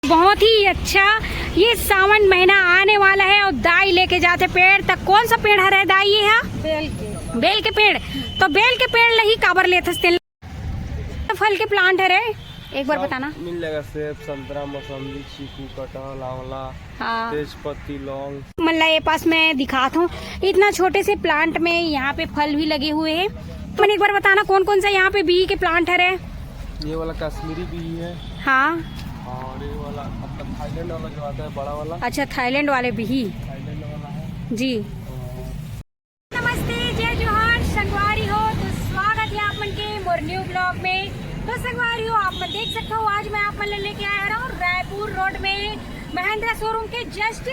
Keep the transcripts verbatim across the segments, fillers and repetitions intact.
बहुत ही अच्छा। ये सावन महीना आने वाला है और दाई लेके जाथे पेड़। त कौन सा पेड़ हरे दाई ये हा? बेल के। बेल के पेड़। तो बेल के पेड़ लही काबर लेथस तेन? फल के प्लांट हरे, एक बार सब बताना। मिल जाएगा, सेब, संतरा, मौसम्बी, चीकू, कटहल, आंवला, हाँ। तेजपत्ती, लौंग। मन ला ये पास मैं दिखात हूँ, इतना छोटे से प्लांट में यहाँ पे फल भी लगे हुए हैं। मन एक बार बताना कौन कौन सा यहाँ पे बीही के प्लांट हरे? ये वाला कश्मीरी बीही है। हाँ। और ये वाला आपका थाईलैंड वाला जो आता है बड़ा वाला। अच्छा, थाईलैंड वाले बीही। थाईलैंड वाला है। जी। और नमस्ते, जय जोहार, संगवारी हो, तो स्वागत है आप मन के मोर न्यू ब्लॉग में। तो संगवारी हो, आप मन देख सकते हो, आज मैं आप मन ला लेके आया रहा हूँ रायपुर रोड में महिंद्रा शोरूम के जस्ट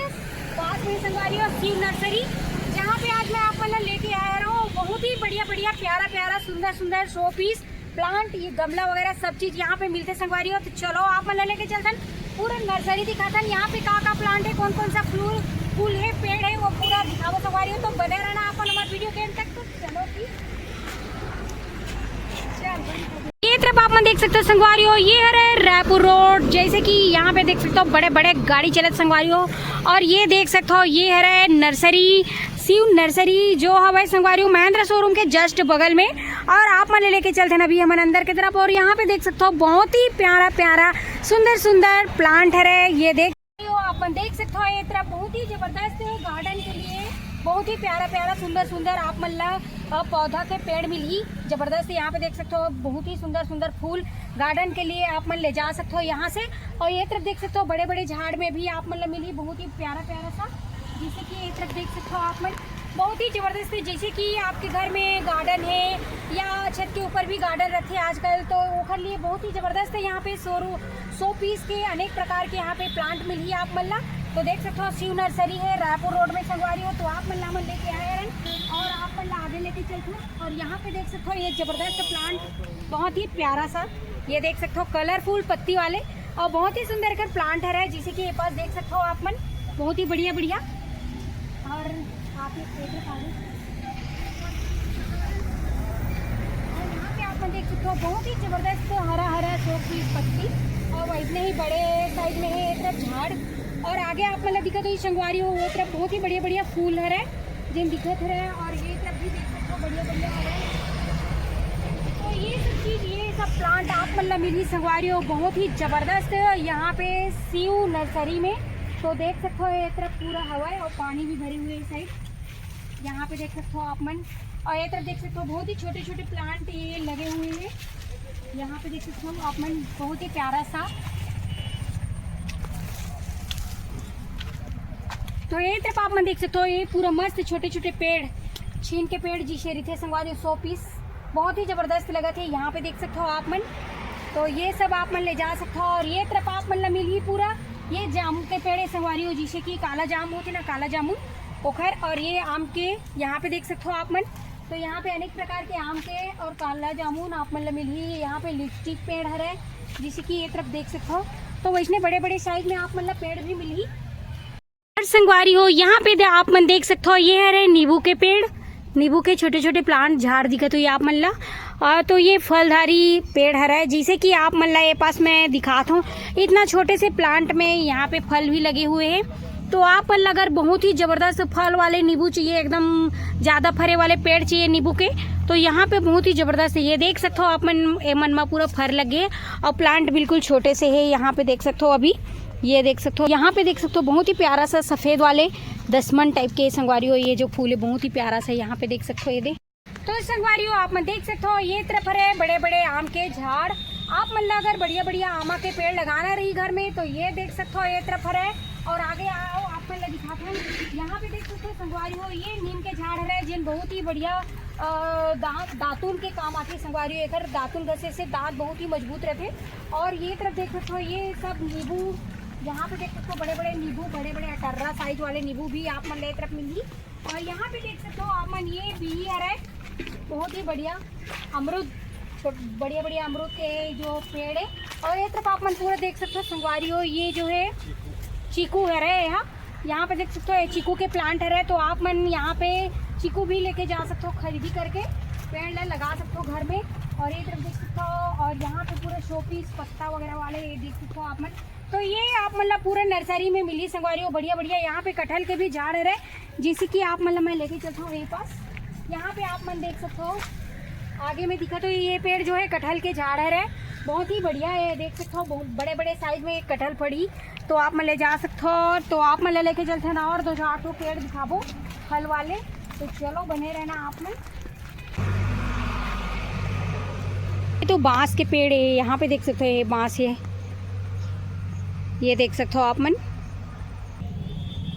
पास में संगवारी हो शिव नर्सरी, जहाँ पे आज मैं आप मन ला लेके आया रहा हूँ बहुत ही बढ़िया बढ़िया, प्यारा प्यारा, सुंदर सुंदर शो पीस प्लांट, ये गमला वगैरह सब चीज यहाँ पे मिलथे संगवारी हो। तो चलो आप मन ला लेके चलथन पूरा नर्सरी दिखाथन, यहाँ पे का का प्लांट है, कौन कौन सा फूल फूल है, पेड़ है, वो पूरा दिखाबो संगवारी हो। तो बने रहना आप मन हमारे वीडियो के एंड तक। तो चलो जी, चल। ये तरफ आप मन देख सकते हो संगवारी हो, ये हरे रायपुर रोड, जैसे कि यहाँ पे देख सकते हो बड़े बड़े गाड़ी चलत संगवारी हो। और ये देख सकते हो ये हरे नर्सरी, शिव नर्सरी जो हवे संगवारी हो महिंद्रा शोरूम के जस्ट बगल में। और आप मन ला लेके चलथन अभी हमन अंदर के तरफ। और यहाँ पे देख सकते हो बहुत ही प्यारा प्यारा, सुंदर सुंदर प्लांट हरे। ये देख आप मन देख सकते हो ये तरफ बहुत ही जबरदस्त गार्डन के लिए बहुत ही प्यारा प्यारा, सुंदर सुंदर आप मन ला, अ, पौधा के पेड़ मिलही जबरदस्त। यहाँ पे देख सकते हो बहुत ही सुंदर सुंदर फूल गार्डन के लिए आप मन ले जा सकते हो यहाँ से। और ये तरफ देख सकते हो बड़े बड़े झाड़ में भी आप मन ला मिलही बहुत ही प्यारा प्यारा सा, जैसे कि ये तरफ देख सकते हो आप मन बहुत ही जबरदस्त है। जैसे कि आपके घर में गार्डन है या छत के ऊपर भी गार्डन रखे आजकल, तो ओखर लिए बहुत ही जबरदस्त है यहाँ पे शोरू शो पीस के अनेक प्रकार के यहाँ पे प्लांट मिलही आप मन ला। तो देख सकते हो शिव नर्सरी है रायपुर रोड में संगवारी हो, तो आप मन ला मन लेके आए हन और आप मन ला आगे लेके चलथन। और यहाँ पे देख सकते हो ये जबरदस्त प्लांट, बहुत ही प्यारा सा, ये देख सकते हो कलरफुल पत्ती वाले और बहुत ही सुंदर एकर प्लांट हरे, जैसे कि ये पास देख सकते हो आप मन, बहुत ही बढ़िया बढ़िया। और आप ये देख सकते हो, और यहाँ पे आप मन देख सकते हो बहुत ही जबरदस्त हरा हरा शो पीस पत्ती और इतने ही बड़े साइज में है ये तरफ झाड़। और आगे आप मन ला दिखत होही संगवारी हो वो तरफ बहुत ही बढ़िया बढ़िया फूल हरे जेन दिखत हरे। और ये तरफ भी देख सकते हो बढ़िया बढ़िया हरे। तो ये सब चीज, ये सब प्लांट आप मन ला मिलही संगवारी हो बहुत ही जबरदस्त है यहाँ पे शिव नर्सरी में। तो देख सकते हो ये तरफ पूरा हवा है और पानी भी भरे हुए है साइड, यहाँ पे देख सकते हो आप मन। और ये तरफ देख सकते हो बहुत ही छोटे छोटे प्लांट ये लगे हुए हैं। यहाँ पे देख सकते हो आप मन बहुत ही प्यारा सा। तो ये तरफ आप मन देख सकते हो ये पूरा मस्त छोटे छोटे पेड़, छीन के पेड़ जिसे रहिथे संगवारी शो पीस, बहुत ही जबरदस्त लगत है। यहाँ पे देख सकते हो आप मन, तो ये सब आप मन ले जा सकते हो। और ये तरफ आप मन ला मिलही पूरा ये जामुन के पेड़ है संगवारी हो, जिसे कि काला जाम होथे ना, काला जामुन ओखर, और ये आम के यहाँ पे देख सकते हो आप मन। तो यहाँ पे अनेक प्रकार के आम के और काला जामुन आप मन ला मिलही। यहाँ पे लिपस्टिक पेड़ हरे, जिसे कि ये तरफ देख सकते हो। तो वैसने बड़े बड़े साइज में आप मन ला पेड़ भी मिलही। और संगवारी हो, यहाँ पे दे-, आप मन देख सकते हो, ये हरे नींबू के पेड़, नींबू के छोटे छोटे प्लांट झाड़ दिखत होही आप मन ला। और तो ये फलधारी पेड़ हरे, जिसे कि आप मन ला ये पास मैं दिखात हूँ, इतना छोटे से प्लांट में यहाँ पे फल भी लगे हुए हैं। तो आप मन ला अगर बहुत ही जबरदस्त फल वाले नींबू चाहिए, एकदम ज्यादा फरे वाले पेड़ चाहिए नींबू के, तो यहाँ पे बहुत ही जबरदस्त है। ये देख सकते हो आप मन, ए मन मा पूरा फर लगे और प्लांट बिल्कुल छोटे से है। यहाँ पे देख सकते हो अभी, ये देख सकते हो, यहाँ पे देख सकते हो बहुत ही प्यारा सा सफेद वाले दसमन टाइप के संगवारी हो, ये जो फूल है बहुत ही प्यारा सा, यहाँ पे देख सकते हो ये दे। तो संगवारी हो, आप मन देख सकते हो ये तरफ हरे बड़े बड़े आम के झाड़। आप मन ला अगर बढ़िया बढ़िया आमा के पेड़ लगाना रही घर में तो ये देख सकते हो ये तरफ हरे। और आगे आओ, आप मन ला दिखाते हैं, यहाँ पे देख सकते हो संगवारी हो ये नीम के झाड़ हरे, जिन बहुत ही बढ़िया, अ, दांत, दातुन के काम आथे संगवारी हो। एकर दातुन घसे से दांत बहुत ही मजबूत रहथे। और ये तरफ देख सकते हो ये सब नींबू, यहाँ पे देख सकते हो बड़े बड़े नींबू, बड़े बड़े अटर्रा साइज वाले नींबू भी आप मन ला ये तरफ मिलही। और यहाँ पे देख सकते हो आप मन ये बीही हरे, बहुत ही बढ़िया अमरूद, छोट-, बढ़िया बढ़िया अमरूद के जो पेड़ है। और ये तरफ आप मन पूरा देख सकते हो संगवारी हो, ये जो है चीकू हरे, यहाँ, यहाँ पे देख सकते हो ये चीकू के प्लांट हरे। तो आप मन यहाँ पे चीकू भी लेके जा सकते हो खरीदी करके, पेड़ ला लगा सकते हो घर में। और ये तरफ देख सकते हो, और यहाँ पे पूरा शो पीस पत्ता वगैरह वाले ये देख सकते हो आप मन। तो ये आप मन ला पूरा नर्सरी में मिली संगवारी हो, बढ़िया बढ़िया। यहाँ पे कटहल के भी झाड़ हरे, जैसे कि आप मन ला मैं लेके चलता हूँ ये पास। यहाँ पे आप मन देख सकते हो, आगे में दिखा तो ये पेड़ जो है कटहल के झाड़ हरे, बहुत ही बढ़िया है। देख सकते हो बहुत बड़े बड़े साइज में एक कटहल पड़ी, तो आप मन ले जा सकते हो। तो आप मन ला लेके चलते हैं ना, और दो चार ठो पेड़ दिखाबो फल वाले। तो चलो बने रहना आप मन। ये तो बांस के पेड़ है, यहाँ पे देख सकते हो ये बांस है, ये देख सकते हो आप मन।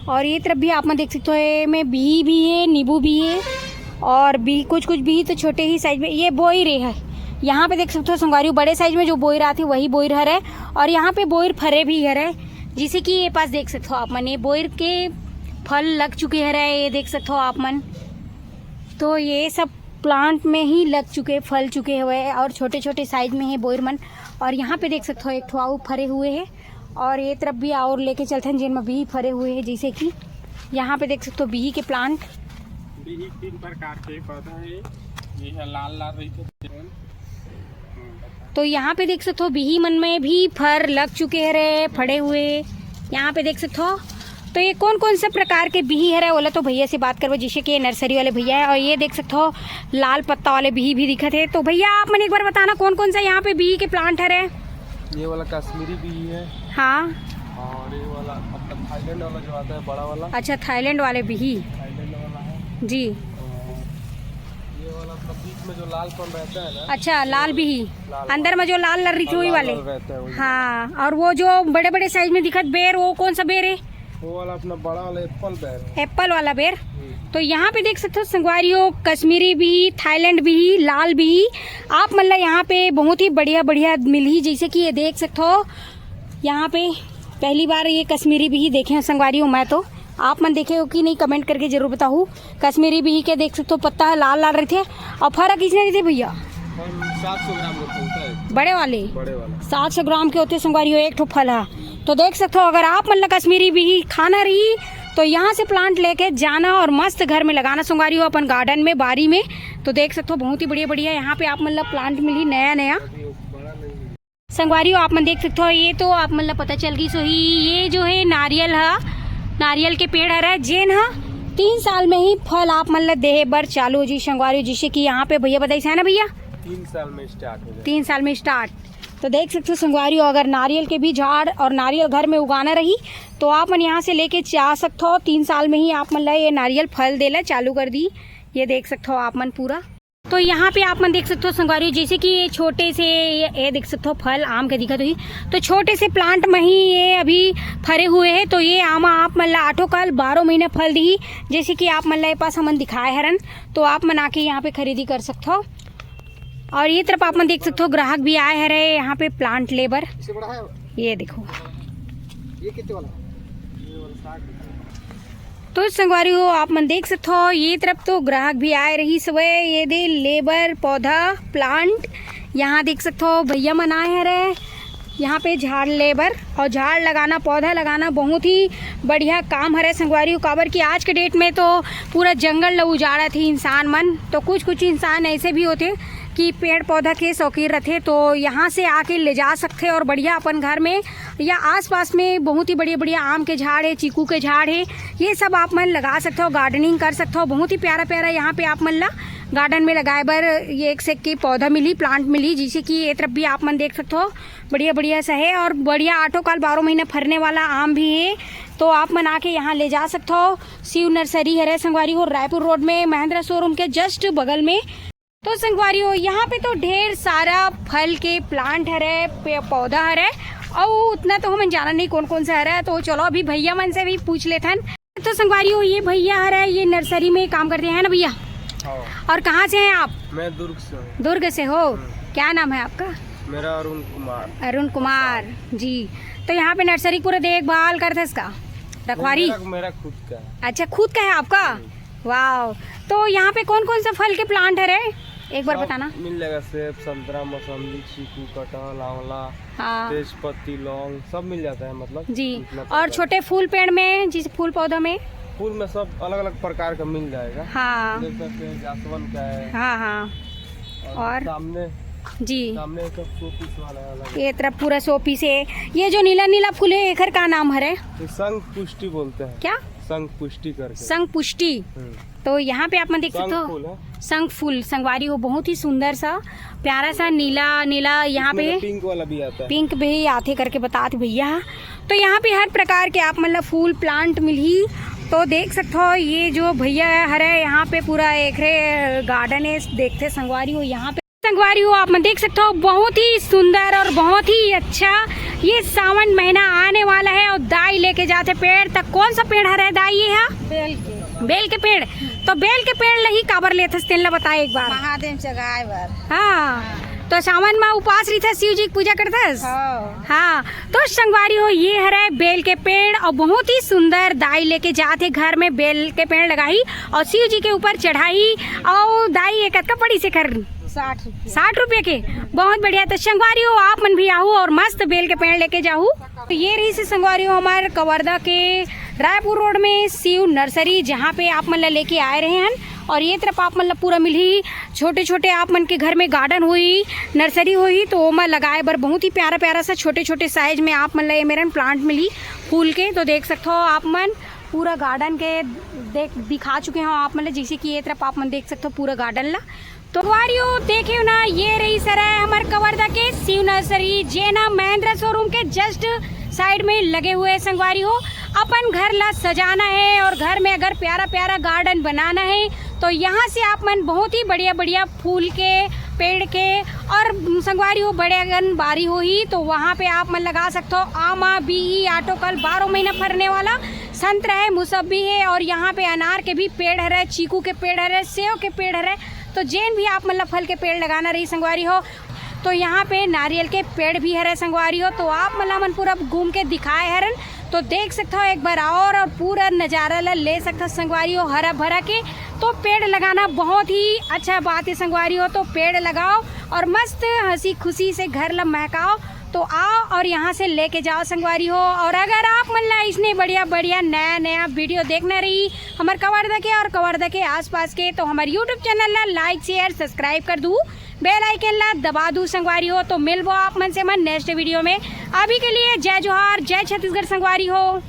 और ये तरफ भी आप मन देख सकते हो, ये में बिही भी है, नींबू भी है, और भी कुछ कुछ बिही तो छोटे ही साइज में। ये बोइर है, यहाँ पे देख सकते हो संगवारी हो, बड़े साइज में जो बोइर आथे वही बोइर हरे। और यहाँ पे बोइर फरे भी हरे, जैसे कि ये पास देख सकते हो आप मन, ये बोइर के फल लग चुके हरे, ये देख सकते हो आप मन। तो ये सब प्लांट में ही लग चुके, फल चुके हुए हैं और छोटे छोटे साइज में है बोइर मन। और यहाँ पे देख सकते हो एक ठो आऊ फरे हुए है, और ये तरफ भी और लेके चलते हैं जिनमें बिही फरे हुए हैं, जैसे कि यहाँ पे देख सकते हो बिही के प्लांट। बिही तीन प्रकार के पौधा है, ये है लाल लाल रहिथे। तो यहाँ पे देख सकते हो बिही मन में भी फर लग चुके हैं रे, फड़े हुए। यहाँ पे देख सकते हो, तो ये कौन कौन से प्रकार के बिही हरे, ओला तो भैया से बात करबो, जैसे कि ये नर्सरी वाले भैया है। और ये देख सकते हो लाल पत्ता वाले बिही भी दिखत है। तो भैया आप मन एक बार बताना कौन कौन सा यहाँ पे बिही के प्लांट हरे? ये वाला कश्मीरी बिही है। हाँ। और ये वाला अपना थाईलैंड वाला जो आता है बड़ा वाला। अच्छा, थाईलैंड वाले बिही। थाईलैंड वाला है। जी। और ये वाला सब बीच में जो लाल पन रहता है ना, अच्छा, लाल बिही। लाल अंदर वाला। में जो लाल लाल रिचोई लाल वाले। लाल रहता है वही। हाँ, और वो जो बड़े बड़े साइज में दिखत बेर, वो कौन सा बेर है? वो वाला अपना बड़ा वाला एप्पल बेर है। एप्पल वाला बेर। हम्म। तो यहाँ पे देख सकते हो संगवारी हो, कश्मीरी बिही, थाईलैंड बिही, लाल बिही, आप मन ला यहाँ पे बहुत ही बढ़िया बढ़िया मिलही। जैसे कि ये देख सकते हो, यहाँ पे पहली बार ये कश्मीरी बिही देखे हैं संगवारी हो मैं तो। आप मन देखे हो कि नहीं, कमेंट करके जरूर बताहू। कश्मीरी बिही के देख सकते हो, पत्ता ह लाल लाल रहिथे। और फर ह किसने रहिथे भैया? हम सात सौ ग्राम का होता है। बड़े वाले? बड़े वाला। सात सौ ग्राम के होते संगवारी हो एक ठो फल ह। तो देख सकते हो, अगर आप मन ला कश्मीरी बिही खाना रही तो यहाँ से प्लांट लेके जाना और मस्त घर में लगाना संगवारी हो, अपन गार्डन में, बारी में। तो देख सकते हो बहुत ही बढ़िया बढ़िया यहाँ पे आप मन ला प्लांट मिली नया नया। अभी वो बड़ा नहीं है। संगवारी हो, आप मन देख सकते हो, ये तो आप मन ला पता चल गई सोही, ये जो है नारियल ह, नारियल के पेड़ हरा, जेन ह तीन साल में ही फल आप मन ला देहे बर चालू हो जी संगवारी हो। जैसे कि यहाँ पे भैया बताइस है ना भैया, तीन साल में स्टार्ट हो जाए। तीन साल में स्टार्ट। तो देख सकते हो संगवारी हो, अगर नारियल के भी झाड़ और नारियल घर में उगाना रही तो आप मन यहाँ से लेके जा सकते हो। तीन साल में ही आप मन ला ये नारियल फल देला चालू कर दी। ये देख सकते हो आप मन पूरा। तो यहाँ पे आप मन देख सकते हो संगवारी हो, जैसे कि ये छोटे से, ये, ये देख सकते हो फल आम के दिखत होही। तो छोटे से प्लांट में ही ये अभी फरे हुए हैं। तो ये आम आप मन ला आठों काल बारह महीना फल दिही, जैसे कि आप मन ला ये पास हमन दिखाए हरन। तो आप मन आके यहाँ पे खरीदी कर सकते हो। और ये तरफ आप मन देख सकते हो ग्राहक भी आए हरे यहाँ पे प्लांट लेबर। इससे बड़ा है। ये देखो। ये कितने वाला? तो संगवारी हो, आप मन देख सकते हो, ये तरफ तो ग्राहक भी आए रही सवे, ये दे लेबर पौधा प्लांट। यहाँ देख सकते हो भैया मन आए हरे यहाँ पे झाड़ लेबर, और झाड़ लगाना, पौधा लगाना बहुत ही बढ़िया काम हरे संगवारी हो। काबर कि आज के डेट में तो पूरा जंगल ल उजाड़त ही इंसान मन। तो कुछ कुछ इंसान ऐसे भी होते कि पेड़ पौधा के शौकीन रथे, तो यहाँ से आके ले जा सकते और बढ़िया अपन घर में या आसपास में बहुत ही बढ़िया बढ़िया आम के झाड़ है, चीकू के झाड़ है, ये सब आप मन लगा सकते हो, गार्डनिंग कर सकते हो। बहुत ही प्यारा प्यारा यहाँ पे आप मन ला गार्डन में लगाए बर ये एक से एक के पौधा मिली, प्लांट मिली, जैसे कि ये तरफ भी आप मन देख सकते हो बढ़िया बढ़िया सा है। और बढ़िया आठों काल बारह महीना फरने वाला आम भी है, तो आप मन आके यहाँ ले जा सकते हो। शिव नर्सरी हरे संगवारी हो, रायपुर रोड में महिंद्रा शोरूम के जस्ट बगल में। तो संगवारी हो, यहाँ पे तो ढेर सारा फल के प्लांट हरे, पे-, पौधा हरे, और उतना तो हमन जाना नहीं कौन कौन सा हरे। तो चलो अभी भैया मन से भी पूछ लेथन। तो संगवारी हो, ये भैया हरे, ये नर्सरी में काम करते हैं ना भैया? हाँ। और कहाँ से हैं आप? मैं दुर्ग से हूँ। दुर्ग से हो? हम्म। क्या नाम है आपका? मेरा अरुण कुमार। अरुण कुमार जी। तो यहाँ पे नर्सरी पूरा देखभाल करते इसका, रखवारी? मेरा, मेरा खुद का है। अच्छा, खुद का है आपका? हम्म। वाह। तो यहाँ पे कौन कौन सा फल के प्लांट हरे, एक बार सब बताना। मिल जाएगा, सेब, संतरा, मौसम्बी, चीकू, कटहल, आंवला, हाँ। तेजपत्ती, लौंग, सब मिल जाता है, मतलब, जी। जितना और पौधा। छोटे फूल पेड़ में, जिस फूल पौधा में? फूल में सब अलग-अलग प्रकार का मिल जाएगा। हाँ। जैसे कि जासवंत का है। हाँ, हाँ। और और? सामने जी। सामने सब शो पीस वाला है अलग। ये तरफ पूरा शो पीस है। ये जो नीला नीला फूल है, एकर का नाम हरे? ये संग पुष्टि बोलते हैं। क्या? संग पुष्टि करके। संग पुष्टि। हम्म। तो यहाँ पे आप मन देख सकते संग हो, फूल है। संग फूल, संगवारी हो, बहुत ही सुंदर सा, प्यारा सा नीला नीला। यहाँ पे पिंक वाला भी आता है। पिंक भी आथे करके बतात भैया। तो यहाँ पे हर प्रकार के आप मन ला फूल प्लांट मिलही। तो देख सकते हो, ये जो भैया हरे, यहाँ पे पूरा एकरे गार्डन है, देखते संगवारी हो। यहाँ पे संगवारी हो, आप मन देख सकते हो, बहुत ही सुंदर और बहुत ही अच्छा। ये सावन महीना आने वाला है और दाई लेके जाते पेड़ तक। कौन सा पेड़ हरे दाई? ये है बेल के। बेल के पेड़। तो बेल के पेड़ लही काबर लेथस, तेन ला बताए एक बार। महादेव चघाए बर। हाँ, तो सावन में उपास रहिथस, शिव जी की पूजा करथस। हाँ। हाँ, तो संगवारी हो, ये हरे बेल के पेड़ और बहुत ही सुंदर। दाई लेके जात हे घर में, बेल के पेड़ लगाही और शिव जी के ऊपर चढ़ाही। और दाई, ये कतका पड़ी से कर? साठ रुपये। साठ रुपये के। बहुत बढ़िया। तो संगवारी हो, आप मन भी आहू और मस्त बेल के पेड़ लेके जाहू। तो ये रहिसे संगवारी हो, हमारे कवर्धा के रायपुर रोड में शिव नर्सरी, जहाँ पे आप मन ला लेके आए रहे हैं। और ये तरफ आप मन ला पूरा मिलही, छोटे छोटे आप मन के घर में गार्डन होही, नर्सरी होही, तो ओमा लगाए बर बहुत ही प्यारा प्यारा सा छोटे छोटे साइज में आप मन ला ये मेरन प्लांट मिलही फूल के। तो देख सकते हो आप मन, पूरा गार्डन के देख दिखा चुके हो आप मन ला, जैसे कि ये तरफ आप मन देख सकते हो पूरा गार्डन ला। तो संगवारी हो, देखे हो ना, ये रहिस हरे हमर कवर्धा के शिव नर्सरी, जेन ह महिंद्रा शोरूम के जस्ट साइड में लगे हुए है। संगवारी हो, अपन घर ला सजाना है और घर में अगर प्यारा प्यारा गार्डन बनाना है, तो यहाँ से आप मन बहुत ही बढ़िया बढ़िया फूल के, पेड़ के, और संगवारी हो, बड़े अगन बारी होही, तो वहाँ पे आप मन लगा सकते हो आमा, बीई, आटोकल, बारह महीना फरने वाला संतरा है, मुसब्बी है, और यहाँ पे अनार के भी पेड़ हरे, चीकू के पेड़ हरे, सेव के पेड़ हरे। तो जेन भी आप मन ला फल के पेड़ लगाना रही संगवारी हो, तो यहाँ पे नारियल के पेड़ भी हरे संगवारी हो। तो आप मन ला हमन पूरा घूम के दिखाए हरन, तो देख सकते हो एक बार और, और पूरा नज़ारा ला ले सकते हो संगवारी हो, हरा भरा के। तो पेड़ लगाना बहुत ही अच्छा बात है संगवारी हो, तो पेड़ लगाओ और मस्त हंसी खुशी से घर ला महकाओ। तो आओ और यहाँ से लेके जाओ संगवारी हो। और अगर आप मन ला इसने बढ़िया बढ़िया नया नया वीडियो देखना रही हमर कवर्धा के और कवर्धा के आसपास के, तो हमर YouTube चैनल ला लाइक, शेयर, सब्सक्राइब कर दू, बेल आइकन ला दबा दू संगवारी हो। तो मिलबो आप मन से मन नेक्स्ट वीडियो में। अभी के लिए जय जोहार, जय छत्तीसगढ़ संगवारी हो।